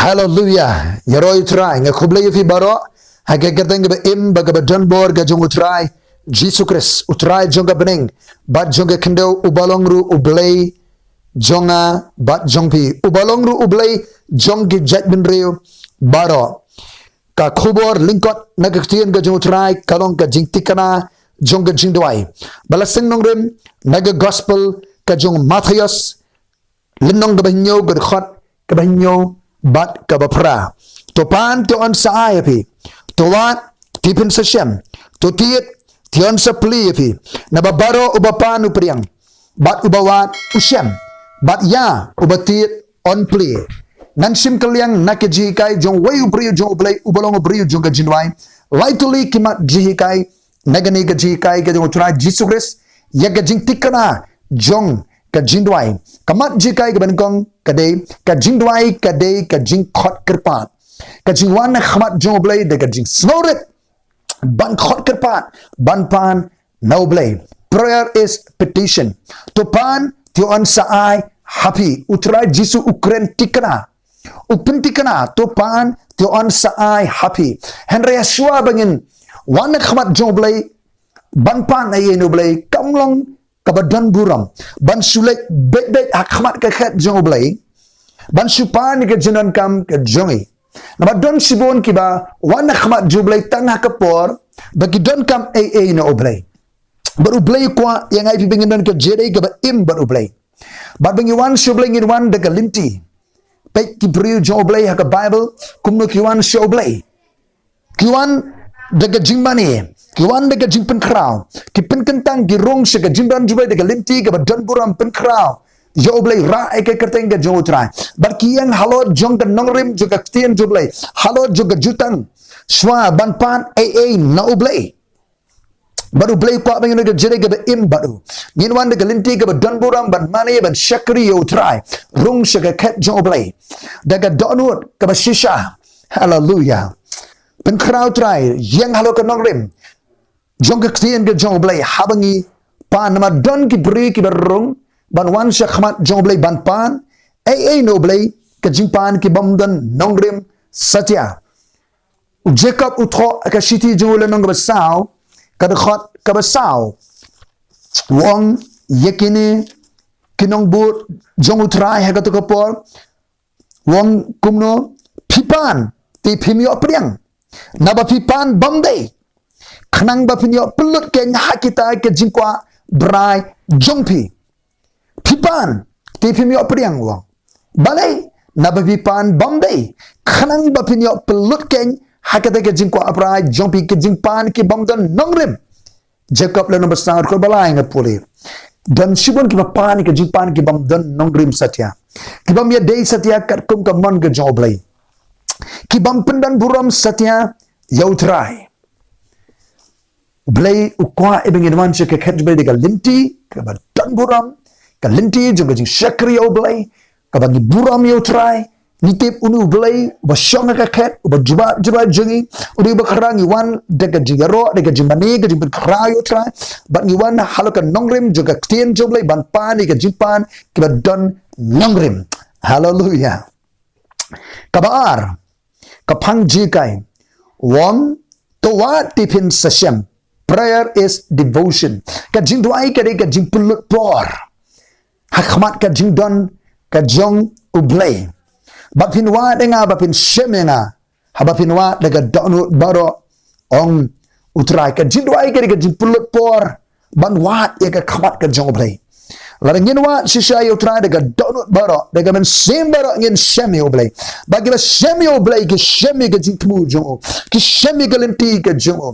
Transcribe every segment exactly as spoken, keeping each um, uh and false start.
Haleluya. Ïaroh ïa u Trai, nga khublei ïa phi baroh ha ka kyrteng kaba im bad kaba don bor ka jong u Trai Jisu Khrist, u Trai jong ka bneng bad jong ka khyndew, uba long ruh u Blei jong nga bad jong phi, uba long ruh u Blei jong ki jaitbynriew baroh. Ka khubor lyngkot na ka ktien ka jong u Trai ka long ka jingthikna jong ka jingduwai. Ba la seng nongrim na ka gospel ka jong Mathaios, lynnong kaba hynñiew, ka dkhot kaba hynñiew bad kaba phra. To pan, te yn sa ai ïa phi. To wad, te phin sa shem. To tied, te yn sa plie ïa phi. Naba baroh uba pan u pdiang, bad uba wad u shem, bad ïa uba tied yn plie. Ngan shim kylliang na ka jinghikai jong uwei u briew jong u Blei uba long u briew jong ka jingduwai. Lai tylli ki mat jinghikai na kane ka jinghikai ka jong u Trai Jisu Khrist ïa ka jingthikna jong ka jingduwai. Ka mat jinghikai kaba nyngkong ka dei, ka jingduwai ka dei ka jingkhot kyrpad. Ka jingwan ha khmat jong u Blei da ka jingsngewrit ban khot kyrpad, ban pan na u Blei. Prayer is petition. To pan, te yn sa ai ha phi. U Trai Jisu u kren thikna, u pynthikna, to pan, te yn sa ai ha phi. Hynrei shuwa ba ngin wan ha khmat jong u Blei ban pan ei ei na u Blei, kam long kaba don burom ban shu leit beit beit ha khmat ka khet jong u Blei ban shu pan ïa ka jingdonkam ka jong ngi. Naba don shibun kiba wan ha khmat jong u Blei tang ha ka por ba ki donkam ei ei na u Blei. Bad u Blei u kwah ïa nga ïa phi ba ngin don ka jingïadei kaba im bad u Blei. Bad ba ngi wan sha u Blei, ngin wan da ka lynti. Peit ki briew jong u Blei ha ka Baibl, kumno ki wan sha u Blei. Ki wan da ka jingmane, ki wan da ka jingpynkhraw, ki pynkyntang, ki rung sha ka jingdon jong u Blei da ka lynti kaba don burom, pynkhraw ïa u Blei, rah ïa ka kyrteng ka jong u Trai. Bad ki ïeng halor jong ka nongrim jong ka ktien jong u Blei, halor jong ka jutang, shuwa ban pan ei ei na u Blei. Bad u Blei u kwah ba ngin don ka jingïadei kaba im bad u. Ngin wan da ka lynti kaba don burom ban mane, ban shakri ïa u Trai, rung sha ka khet jong u Blei da ka dohnud kaba shisha. Haleluya. Pynkhraw u Trai, ïeng halor ka nongrim jong ka ktien ka jong u Blei haba ngi pan. Namar don ki briew kiba rung ban wan sha khmat jong u Blei ban pan ei ei na u Blei, ka jingpan ki bym don nongrim satia. U Jakob u thoh ha ka shithi jong u, lynnong kaba saw, ka dkhot kaba saw, u ong ïa kine ki nongbud jong u Trai ha kato ka por, u ong kumno: Phi pan, te phim ïoh pdiang. Naba phi pan bym dei, khnang ba phin ïoh pynlut keiñ ha kita ki jingkwah brai jong phi. Phi pan, te phim ïoh pdiang, u ong. Balei? Naba phi pan bym dei, khnang ba phin ïoh pynlut keiñ ha kita ki jingkwah brai jong phi, ki jingpan ki bym don nongrim. Jakob lynnong ba saw, dkhot ba lai, nga pule. Don shibun kiba pan ki jingpan ki bym don nongrim satia, ki bym ïadei satia katkum ka mon ka jong u Blei, ki bym pyndon burom satia ïa u Trai. U Blei u kwah ïa ba ngin wan sha ka khet jong u Blei da ka lynti kaba don burom, ka lynti jong ka jingshakri ïa u Blei, kaba ngi burom ïa u Trai. Ngi tip une u Blei uba shong ha ka khet, uba jubab jubab jong ngi, une uba khraw. Ngi wan da ka jingïaroh, da ka jingmane, ka jingpynkhraw ïa u Trai. Bad ngi wan halor ka nongrim jong ka ktien jong u Blei ban pan ïa ka jingpan kiba don nongrim. Haleluya. Kaba ar, ka phang jinghikai, u ong, to wad, te phin sa shem. Prayer is devotion. Ka jingduwai ka dei ka jingpynlut por ha khmat ka jingdon ka jong u Blei. Ba phin wad ïa nga, ba phin shem ïa nga, haba phin wad da ka dohnud baroh, ong u Trai. Ka jingduwai ka dei ka jingpynlut por ban wad ïa ka khmat ka jong u Blei. Lada ngin wad shisha ïa u Trai da ka dohnud baroh, da ka mynsiem baroh, ngin shem ïa u Blei. Bad kiba shem ïa u Blei ki shem ïa ka jingthmu jong u, ki shem ïa ka lynti ka jong u.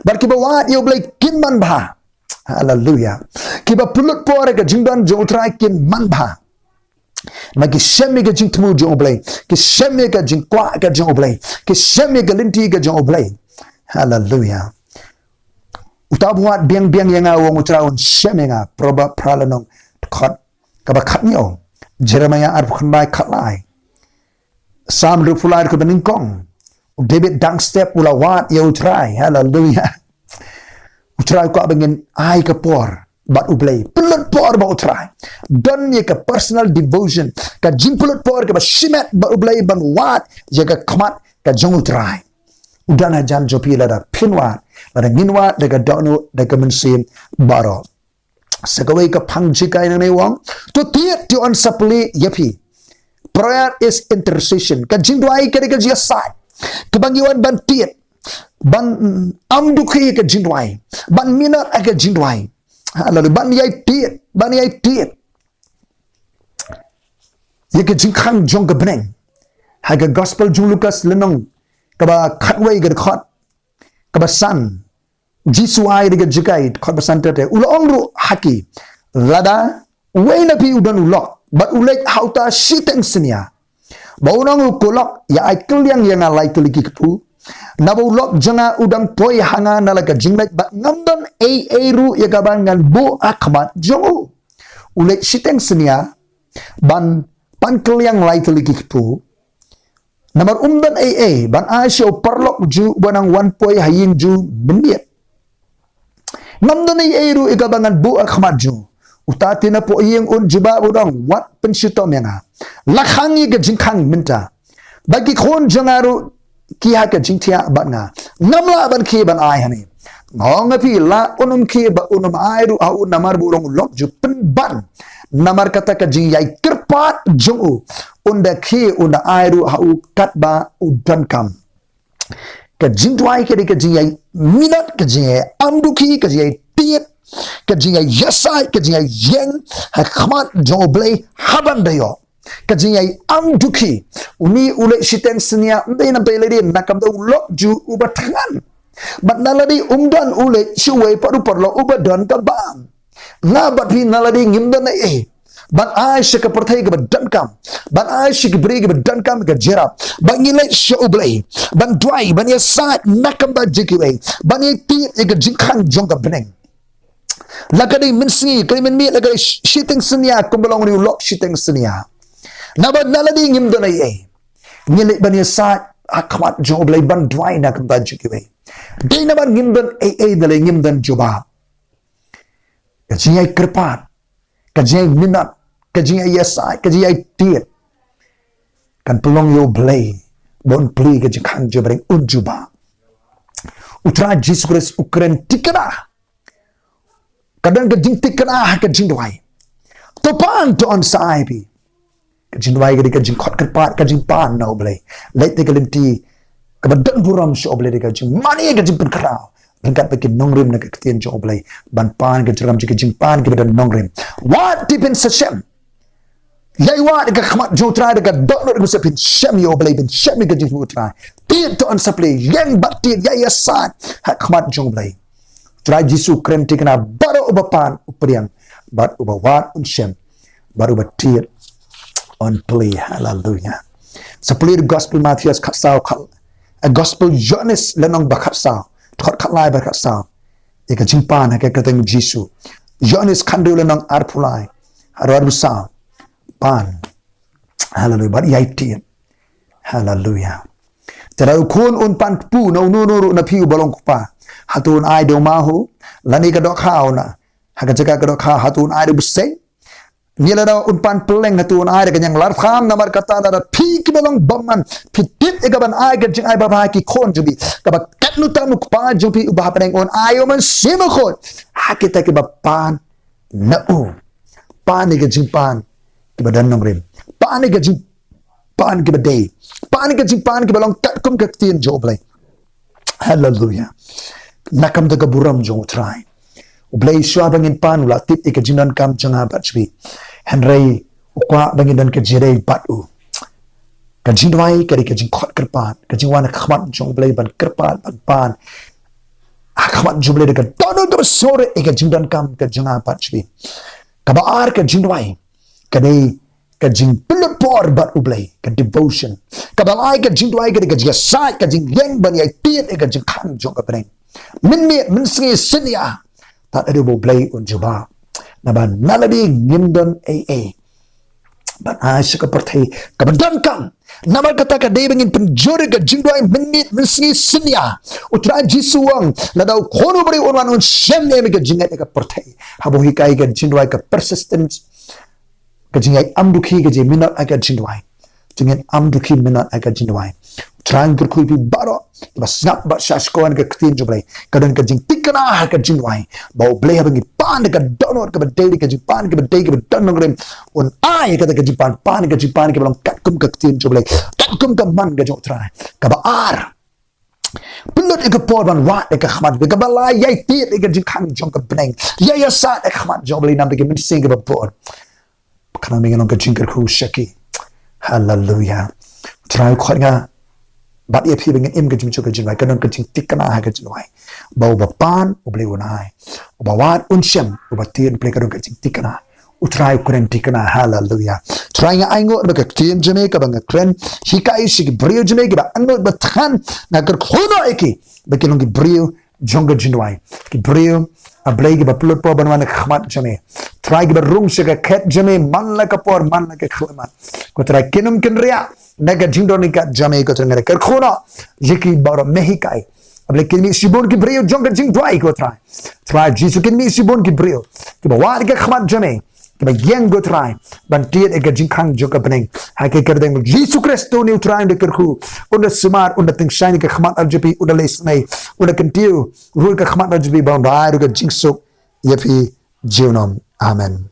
Bad kiba wad ïa u Blei kin manbha. Haleluya. Kiba pynlut por ïa ka jingdon jong u Trai kin manbha. Namar ki shem ïa ka jingthmu jong u Blei, ki shem ïa ka jingkwah ka jong u Blei, ki shem ïa ka lynti ka jong u Blei. Haleluya. Uta uba wad biang biang ïa nga, u ong u Trai, un shem ïa nga. Proverb phra lynnong, dkhot kaba khathynñiew. Jeremaïah arphew khyndai, khatlai. Salm hynriewphew lai, dkhot ba nyngkong. U David dang step u la wad ïa u Trai. Haleluya. U Trai u kwah ba ngin ai ka por bad u Blei. Pynlut por por bad U Trai. Don ïa ka personal devotion, ka jingpynlut por kaba shimet bad U Blei ban wad ïa ka khmat ka jong U Trai. U don hajan jong phi lada phin wad, lada ngin wad da ka dohnud, da ka mynsiem baroh. Sa kawei ka phang jinghikai nangne u ong, to tied, to yn sa plie ïa phi. Prayer is intercession. Ka jingduwai ka dei ka jingïasaid kaba ngi wan ban tied, ban, mm, ym dukhi ïa ka jingduwai, ban minot ïa ka jingduwai. Haleluya. Ban ïai tied, ban ïai tied ïa ka jingkhang jong ka bneng. Ha ka gospel jong u Lukas lynnong kaba khatwei, ka dkhot kaba san, Jisu u ai da ka jinghikai, dkhot ba san te te, u la ong ruh ha ki, lada uwei na phi u don u lok bad u leit ha uta shiteng synñia, ba un ong, ko lok, ïa ai kylliang ïa nga lai tylli ki kpu, naba u lok jong nga u dang poi ha nga na la ka jingleit, bad ngam don ei ei ruh ïa kaba ngan buh ha khmat jong u. U leit shiteng synñia ban pan kylliang lai tylli ki kpu. Namar um don ei ei ban ai sha u paralok jong u uba nang wan poi ha ïing jong u mynmiet. Ngam don ei ei ruh ïa kaba ngan buh ha khmat jong u. Uta te napoh ïing un jubab, un ong, wat pynshitom ïa nga. La khang ïa ka jingkhang mynta, ba ki khun jong nga ruh ki ha ka jingthiah bad nga. Ngam lah ban khie ban ai hangne. Nga ong ïa phi, la un ym khie bad un ym ai ruh ha u, namar ba u long u lok jong u pynban. Namar kata ka jingïai kyrpad jong u, un da khie, un da ai ruh ha u katba u donkam. Ka jingduwai ka dei ka jingïai minot, ka jingïai ym dukhi, ka jingïai tied, ka jingïai ïasaid, ka jingïai ïeng ha khmat jong U Blei ha ban da ïoh. Ka jingïai ym dukhi. Une u leit shiteng synñia ym dei namar ba lei dei, na ka bynta u lok jong u uba thngan. Bad na lade um don, u leit sha uwei pat u paralok uba don ka bam. Nga bad phi na lade ngim don ei ei ban ai sha ka pyrthei kaba donkam, ban ai sha ki briew kiba donkam ka jingïarap, bad ngi leit sha U Blei ban duwai, ban ïasaid na ka bynta jong kiwei, ban ïai tied ïa ka jingkhang jong ka bneng. La ka dei mynsngi, ka dei mynmiet, la ka dei shi-, shiteng synñia, kumba long une u lok shiteng synñia. Naba na lade ngim don ei ei, ngi leit ban ïasaid ha khmat jong U Blei ban duwai na ka bynta jong kiwei. Dei namar ngim don ei ei, da lei ngim don jubab. Ka jingïai kyrpad, ka jingïai minot, ka jingïai ïasaid, ka jingïai tied kan pynlong ïa U Blei ba un plie ka jingkhang jong U Blei, un jubab. U Trai Jisu Khrist u kren thikna. Ka don ka jingthikna ha ka jingduwai. To pan, to yn sa ai ïa phi. Ka jingduwai ka dei ka jingkhot kyrpad, ka jingpan na U Blei. Leit te ka lynti kaba don burom sha U Blei, dei ka jingmane, ka jingpynkhraw ryngkat bad ki nongrim na ka ktien jong U Blei, ban pan ka jingduwai, ka jingpan kiba don nongrim. Wat, te phin sa shem. Ïai wad ha khmat jong U Trai da ka dohnud, da ka mynsiem, phin shem ïa U Blei, phin shem ïa ka jingthmu U Trai. Tied, to yn sa plie, ïeng bad tied, ïai ïasaid ha khmat jong U Blei. U Trai Jisu u kren thikna, baroh uba pan u pdiang, bad uba wad un shem, bad uba tied un plie. Haleluya. Sa plie Gospel Mathaios khatsaw, khat, eh, Gospel Ïoannis lynnong ba khatsaw, dkhot khatlai bad khatsaw. Ïa ka jingpan ha ka kyrteng Jisu. Ïoannis khathynriew lynnong arphew lai, arphew saw. Pan. Haleluya. Bad ïai tied. Haleluya. Te lada u khun un pan kpu na uno uno ruh na phi uba long u kpa, hato un ai da u mahu? Lane ka dohkha, ha ka jaka ka dohkha, hato un ai da u bseiñ? Ne lada un pan pylleng, hato un ai da ka ñianglarkham? Namar kata, lada phi kiba long bymman phi tip ïa kaban ai ka jingai babha ha ki khun jong phi, kaba katno tam u Kpa jong phi uba ha bneng un ai ïa u Mynsiem Bakhuid ha kita kiba pan na u. Pan ïa ka jingpan kiba don nongrim. Pan ïa ka jingpan kiba dei. Pan ïa ka jingpan kiba long katkum ka ktien jong U Blei. Haleluya. Na ka bynta ka burom jong U Trai. U Blei, shuwa ba ngin pan, u la tip ïa ka jingdonkam jong nga bad jong phi. Hynrei u kwah ba ngin don ka jingïadei bad u. Ka jingduwai ka dei ka jingkhot kyrpad, ka jingwan ha khmat jong U Blei ban kyrpad, ban pan ha khmat jong U Blei da ka dohnud kaba sngewrit ïa ka jingdonkam ka jong nga bad jong phi. Kaba ar, ka jingduwai ka dei ka jingpynlut por bad U Blei, ka devotion. Kaba lai, ka jingduwai ka dei ka jingïasaid, ka jingïeng ban ïai tied ïa ka jingkhang jong ka bneng. Mynmiet, mynsngi, synñia, tad haduh ba U Blei un jubab. Naba na lade ngim don ei ei ban ai sha ka pyrthei kaba donkam. Namar kata ka dei ba ngin pynjur ïa ka jingduwai mynmiet mynsngi synñia. U Trai Jisu u ong, lada u Khun u briew un wan un shem ïa ka jingngeit ïa ka pyrthei. Haba u hikai ka jingduwai, ka persistence, ka jingïaid amdukhi, ka jingminot ïa ka jingduwai. Jingïaid amdukhi, minot ïa ka jingduwai. U Trai un kyrkhu ïa phi baroh kiba sngap bad sngap shuh ïa ka ktien jong U Blei. Ka don ka jingthikna ha ka jingduwai. Ba U Blei haba ngi pan da ka dohnud kaba dei, da ka jingpan kaba dei, kaba don nongrim, un ai kata ka jingpan, pan ka jingpan kaba long katkum ka ktien jong U Blei, katkum ka mon ka jong U Trai. Kaba ar, pynlut ïa ka por ban wad ïa ka khmat, kaba lai, ïai tied ïa ka jingkhang jong ka bneng, ïai ïasaid ïa ka khmat jong U Blei namar ki mynsiem kiba bun. Kane mynta ka long ka jingkyrkhu sha ki. Haleluya. U Trai u khot nga bad ïa phi ba ngin im ka jingmut ka jingduwai, ka don ka jingthikna ha ka jingduwai. Ba uba pan, U Blei un ai. Uba wad un shem, uba tied, U Blei, ka don ka jingthikna. U Trai u kren thikna, haleluya. Trai, nga ainguh ba ka ktien jong me kaba nga kren, hikai sha ki briew jong me kiba angnud ba thngan, nga kyrkhu noh ïa ki ba kin long ki briew jong ka jingduwai. Ki briew, A Blei, kiba pynlut por ban wan ha ka khmat jong me. Trai, kiba rung sha ka khet jong me man la ka por man la ka khyllipmat. Ko Trai, kin ym kynriah na ka jingdon ryngkat jong me, ko Trai, nga kyrkhu noh ïa ki baroh me hikai. A Blei, kin mih shibun ki briew jong ka jingduwai, ko Trai. Trai Jisu, kin mih shibun ki briew kiba wad ïa ka khmat jong me, kiba ïeng, ko Trai, ban tied ïa ka jingkhang jong ka bneng. Ha ka kyrteng U Jisu Khrist une U Trai un da kyrkhu, un da sumar, un da tyngshaiñ ïa ka khmat ar jong phi, un da leh sngewbha, un da kyntiew ruh ïa ka khmat ar jong phi, ba un da ai ruh ka jingsuk ïa phi junom. Amen.